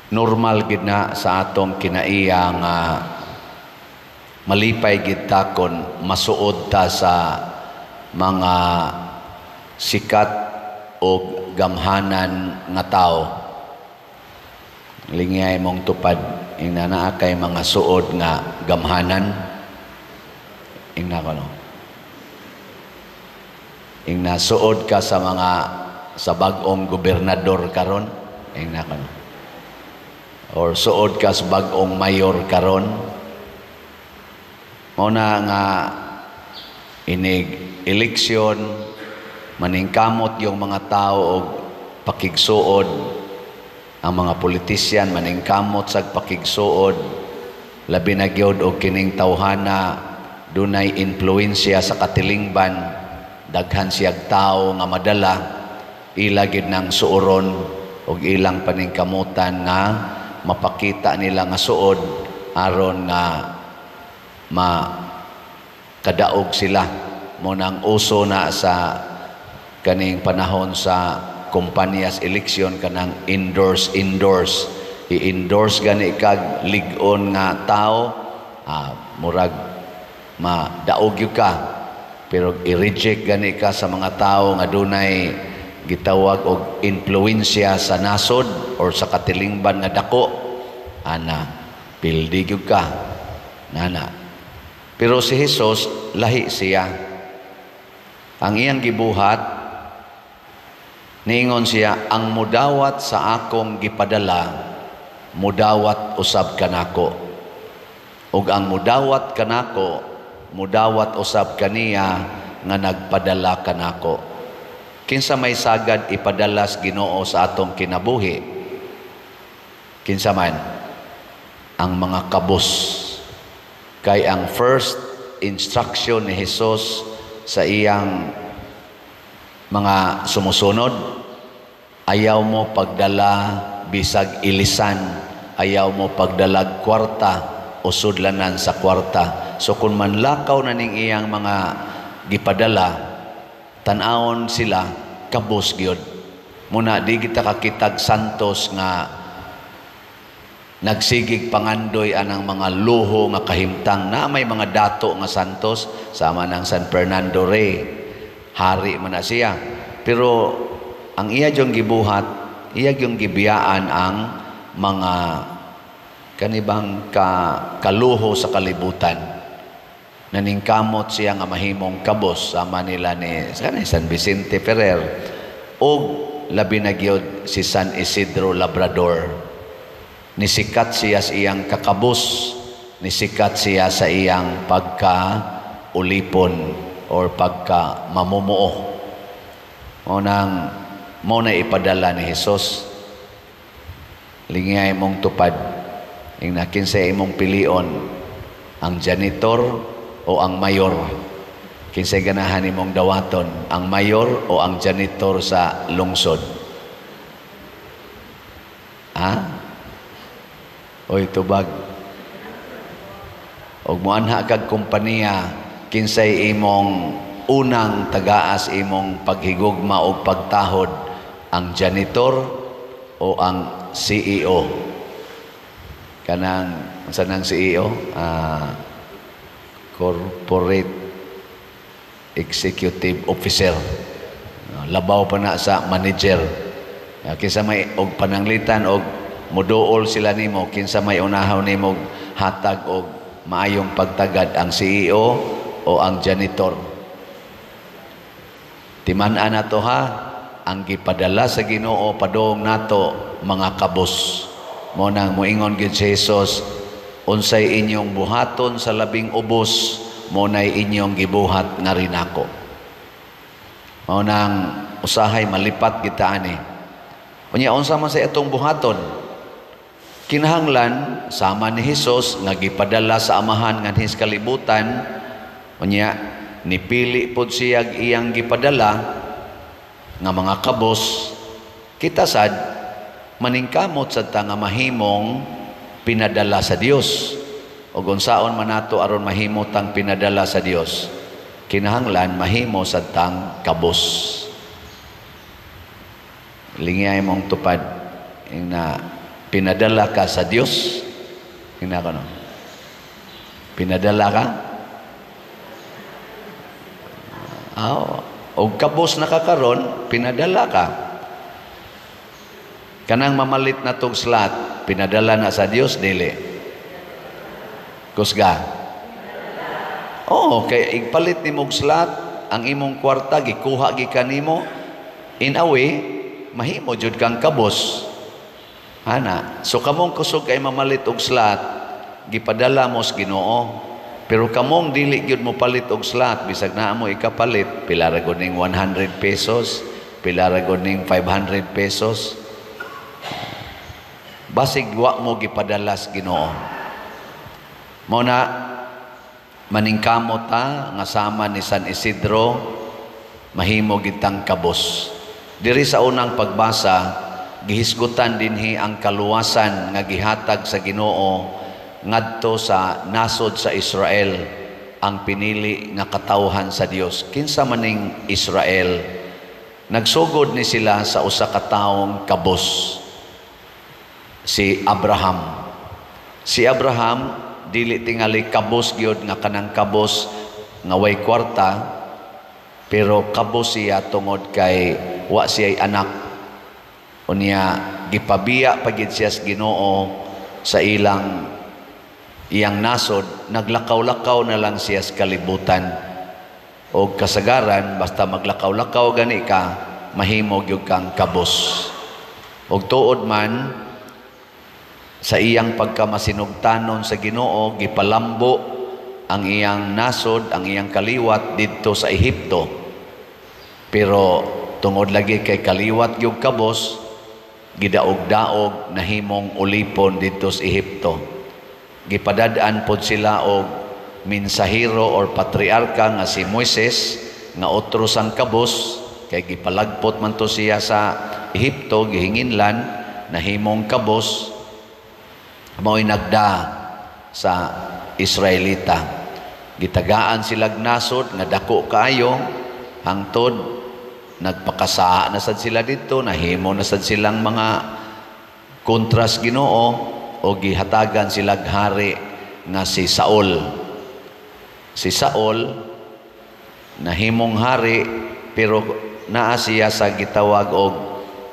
Normal gid na sa atong kinaiya nga malipay gid ta kon masuod ta sa mga sikat o gamhanan nga tao. Lingiyay mong tupad, ingna naa kay mga suod nga gamhanan. Ingna ko, no. Ingna suod ka sa mga sa bag-ong gobernador karon, ingna ko, no. Or suod ka sa bag-ong mayor karon. Mao na nga inig eleksyon, maningkamot yung mga tao og pakigsuod. Ang mga politisyan maningkamot sa pakigsuod, labi na gyud og kining tawhana dunay impluwensya sa katilingban, daghan siyag tao nga madala, ila gid nang suuron og ilang paningkamutan nga mapakita nila nga suod aron nga makadaog sila. Mao nang uso na sa kaning panahon sa kumpanyas eleksyon, kanang endorse endorse, i-endorse gani kag lig-on nga tao, murag madaog gyud ka, pero i-reject gani ka sa mga tao nga dunay gitawag og impluwensya sa nasod or sa katilingban nga dako ana, pildi gyud ka nana. Pero si Jesus, lahi siya. Ang iyang gibuhat, niingon siya, "Ang mudawat sa akong gipadala, mudawat usab kanako, ug ang mudawat kanako, mudawat usab kaniya nga nagpadala kanako." Kinsa may sagad ipadala sa Ginoo sa atong kinabuhi? Kinsa man? Ang mga kabus. Kay ang first instruction ni Jesus sa iyang mga sumusunod, "Ayaw mo pagdala bisag ilisan, ayaw mo pagdalag kwarta o sudlanan sa kwarta." So kung manlakaw na ning iyang mga gipadala, tan-awon sila, kabos gyud. Muna di kita kakitag santos nga nagsigig pangandoy anang mga luho nga kahimtang. Na may mga dato nga santos sama ng San Fernando Rey, hari man na siya, pero ang iya yung gibuhat, iya yung gibiyaan ang mga kanibang kaluho sa kalibutan. Naningkamot siya nga mahimong kabos sama nila ni San Vicente Ferrer og labi na gyud si San Isidro Labrador. Nisikat siya sa iyang kakabos, nisikat siya sa iyang pagka-ulipon or pagka mamumuo. Mao nang mao na ipadala ni Jesus. Lingiyay mong tupad. Ingna kinsay imong pilion, ang janitor o ang mayor? Kinsay ganahan imong dawaton, ang mayor o ang janitor sa lungsod? Ha? Oy, tubag. Og muanha kag kompanya, kinsay imong unang tagaas imong paghigugma o pagtahod, ang janitor o ang CEO? Kanang unsa nang CEO? Corporate Executive Officer. Labaw pa na sa manager. Kinsa may og pananglitan og muduol sila nimo, kinsa may unahaw nimo hatag og maayong pagtagad, ang CEO o ang janitor? Timan-an nato ha, ang gipadala sa Ginoo padung nato mga kabos. Mao nang moingon gyud si Jesus, "Unsay inyong buhaton sa labing ubos, mao nay inyong gibuhat nga rinako." Mao nang usahay malipat kita ani. Unya, unsa man sa atong buhaton? Kinahanglan sama ni Hesus nga gipadala sa Amahan nganhi sa kalibutan, unya nipili pod siya iyang gipadala nga mga kabos, kita sad maningkamot sad ta nga mahimong pinadala sa Dios. Ug unsaon man nato aron mahimo tang pinadala sa Dios? Kinahanglan mahimo sad tang kabos. Lingiyay mong tupad, na Pinadala ka sa Dios. Hina ko, no? Pinadala ka? Oh, og kabos na ka karon, pinadala ka. Kanang mamalit na tog slot, pinadala na sa Dios, dili? Kusga. Oo, kay igpalit nimo og slot, ang imong kwarta gikuha gikan nimo, in a way, mahimo jud kang kabos. Ana, so kamong kusog kay mamalit og slot, gipadala mo sa Ginoo. Pero kamong dili gyud mo palit og slot, bisag naa mo ikapalit, pila ra gud ning 100 pesos, pila ra gud ning 500 pesos. Basig wa mo gipadala sa Ginoo. Mao na maningkamot ta nga sama ni San Isidro, mahimo gitang kabos. Diri sa unang pagbasa, gihisgutan dinhi ang kaluwasan nga gihatag sa Ginoo ngadto sa nasod sa Israel, ang pinili nga katawhan sa Dios. Kinsa maning Israel? Nagsugod ni sila sa usa ka taong kabos, si Abraham. Si Abraham dili tingali kabos gyud nga kanang kabos nga way kwarta, pero kabos siya tungod kay wa siya'y anak. Unya gipabiya pa gid siya sa Ginoo sa iyang nasod, naglakaw-lakaw na lang siya sa kalibutan. O kasagaran, basta maglakaw-lakaw gani ka, mahimo gyud kang kabos. Og tuod man, sa iyang pagkamasinugtanon sa Ginoo, gipalambo ang iyang nasod, ang iyang kaliwat didto sa Ehipto. Pero tungod lagi kay kaliwat gyud kabos, gidaog-daog nahimong ulipon didto sa Ehipto. Gipadad-an pod sila og mensahero or patriarka nga si Moises, nga otro sang kabos, kay gipalagpot man to siya sa Ehipto, gihinginlan, nahimong kabos, mao'y nagda sa Israelita. Gitagaan silag nasod nga dako kaayo, hangtod nagpakasaa na sad sila didto, nahimo na sad silang mga kontras Ginoo, o gihatagan silag hari nga si Saul. Si Saul nahimong hari, pero naa siya sa gitawag og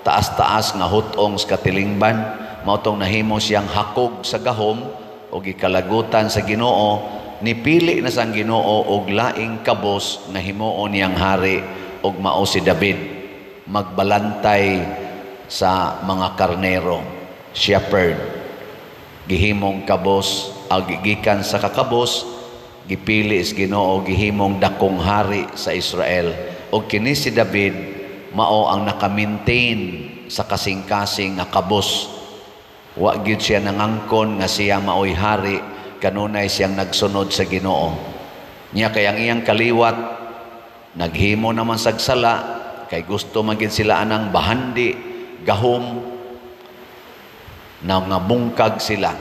taas-taas nga hutong sa katilingban. Mao tong nahimo siyang hakog sa gahom o gikalagutan sa Ginoo. Nipili na sang Ginoo og laing kabos nga himuon niyang hari, og mao si David, magbalantay sa mga karnero, shepherd. Gihimong kabos, gigikan sa kakabos, gipili sa Ginoo, gihimong dakong hari sa Israel. Og kini si David mao ang naka-maintain sa kasing-kasing nga kabos. Wa gyud siya nangangkon nga siya maoy hari, kanunay siyang nagsunod sa Ginoo. Nya kay ang iyang kaliwat naghimo naman sagsala, kay gusto man gid sila anang bahandi, gahom, na nga bungkag sila.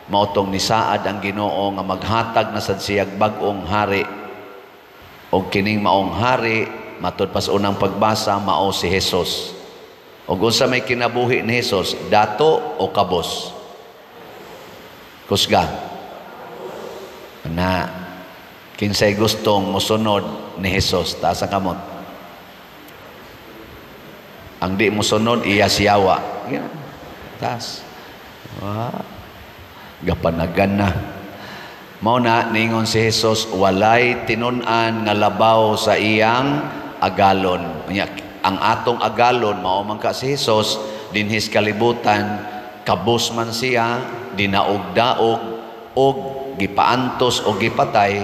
Mao tong nisaad ang Ginoo nga maghatag na sad siyag bag-ong hari. Og kining maong hari, matud pa sa unang pagbasa, mao si Jesus. Og unsa may kinabuhi ni Jesus, dato o kabos? Kusga. Na kinsay gustong mosunod ni Jesus, taas ang kamot. Ang di mosunod, iya siyawa. Taas. Wah, gapanagan na. Mao na ningon si Jesus, walay tinun-an nga labaw sa iyang agalon. Unya, ang atong agalon mao man ka si Jesus dinhis kalibutan, kabos man siya, dinaog-daog og gipaantos og gipatay,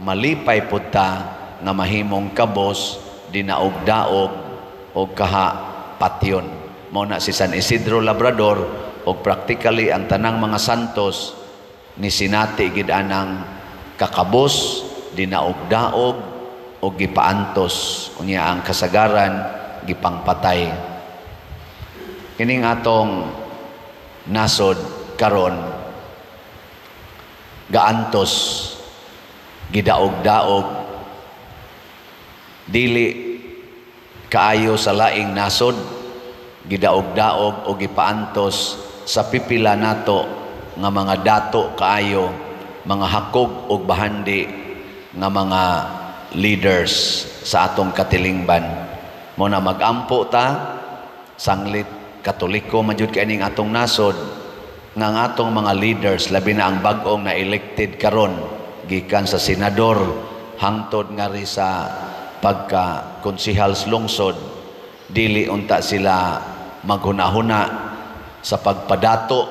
malipay pud ta nga mahimong kabos, dinaog-daog og kaha patyon. Mao na si San Isidro Labrador og practically ang tanang mga santos ni sinati gid anang kakabos, dinaog-daog og gipaantos. Unya ang kasagaran gipangpatay. Kining atong nasod karon gaantos, gidaog-daog, dili kaayo sa laing nasod, gidaog-daog o gipaantos sa pipila nato nga mga dato kaayo, mga hakog og bahandi nga mga leaders sa atong katilingban. Mo na magampo ta, sanglit Katoliko man jud kay ning atong nasod, nga ang atong mga leaders, labi na ang bag-ong na elected karon gikan sa senador hangtod ngari sa pagka konsehal sa lungsod, dili unta sila maghunahuna sa pagpadato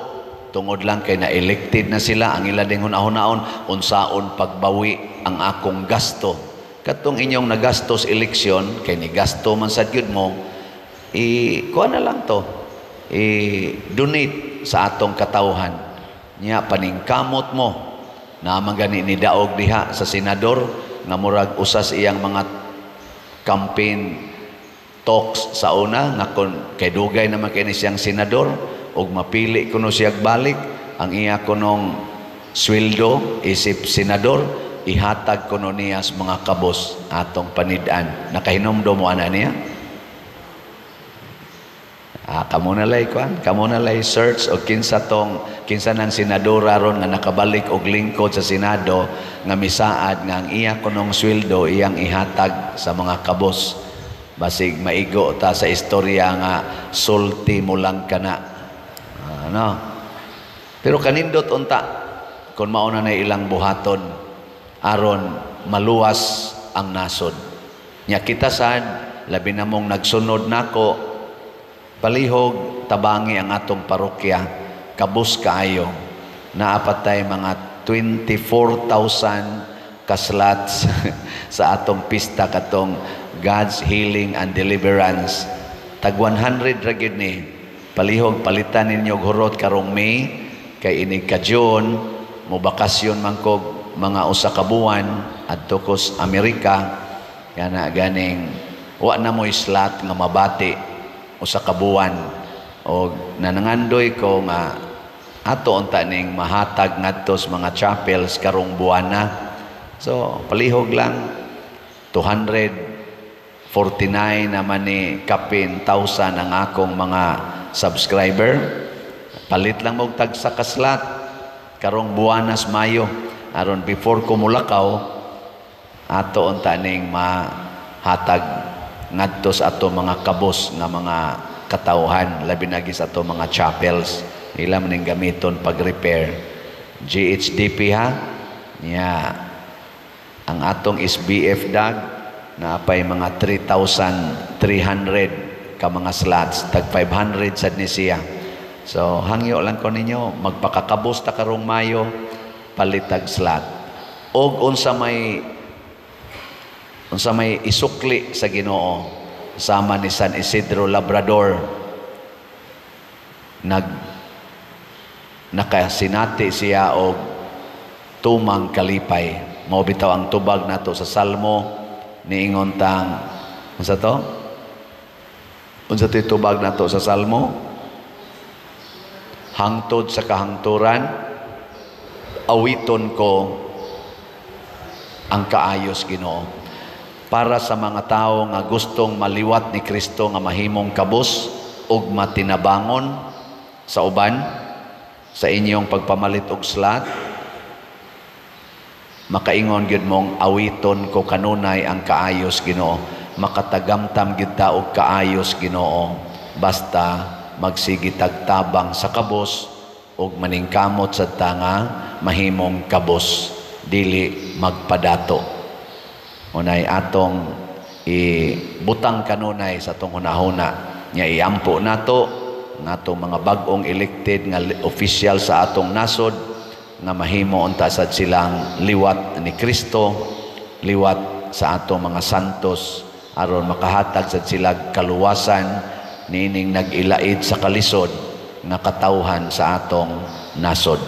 tungod lang kay na-elected na sila. Ang ila ding hunahunaon, unsaon pagbawi ang akong gasto. Katong inyong nagastos eleksyon, kay ni gasto man sad gyud mo, i kuha na lang to, i-donate sa atong katawhan nya. Paningkamot mo na man gani ni daog diha sa senador nga murag usas iyang mga campaign talks sa una nga kon kay dugay naman kay ni siyang senador ug mapili kuno siya balik, ang iya kunong sweldo isip senador ihatag kuno niya sa mga kabos atong panid-an. Nakahinumdom mo ana niya? Ah, kamo na lay kuan, kamo na lay search og kinsa tong kinsa nang senadora ron nga nakabalik og lingkod sa Senado nga misaad nga ang iya kunong sweldo iyang ihatag sa mga kabos. Basig maigo ta sa istorya nga sulti mo lang kana. Ano? Pero kanindot unta kung mauna na ilang buhaton aron maluwas ang nasod. Nya kita sad, labi na mong nagsunod nako, palihog tabangi ang atong parokya, kabus kaayo. Naapatay mga 24,000 ka-slots sa atong pista katong God's Healing and Deliverance. Tag 100 ra gyud ni. Palihog palitan ninyo og hurot karong May kay inig ka June mo bakasyon man kog mga usa ka buwan adto ko sa Amerika. Kana ganing wa na mo'y slot nga mabati usa ka buwan og nanangandoy ko nga ato unta ning mahatag ngadto sa mga chapels karong buwana. So palihog lang, 249 naman ni kapin thousand ang akong mga subscriber. Palit lang mo tag sa ka-slot karong buwanas Mayo aron before ko mulakaw ato unta ning mahatag ngadto sa ato mga kabos nga mga katawhan, labi na sa ato mga chapels, ila man ning gamiton pag-repair. GHDP ha nya, ang atong SBF dag naapay mga 3,300 ka mga slots, tag 500 sad ni siya. So hangyo lang ko ninyo, magpakakabos ta karong Mayo, palitag slot og unsa may isukli sa Ginoo sama ni San Isidro Labrador, nakasinati siya og tumang kalipay. Mao bitaw ang tubag nato sa Salmo, niingon tang unsa to, unsa to tubag nato sa Salmo? Hangtod sa kahangturan awiton ko ang kaayos, Ginoo. Para sa mga tao nga gustong maliwat ni Kristo nga mahimong kabos ug matinabangon sa uban sa inyong pagpamalit og slot, makaingon gyud mong awiton ko kanunay ang kaayos, Ginoo. Makatagamtam gyud ta og kaayos, Ginoo, basta magsige tagtabang sa kabos ug maningkamot sa ta nga mahimong kabos, dili magpadato. Unay atong ibutang kanunay sa atong hunahuna nya iampo nato nga atong mga bag-ong elected nga official sa atong nasod nga mahimo unta sad silang liwat ni Kristo, liwat sa atong mga santos, aron makahatag sad sila kaluwasan niining nag-ilaid sa kalisod nga katawhan sa atong nasod.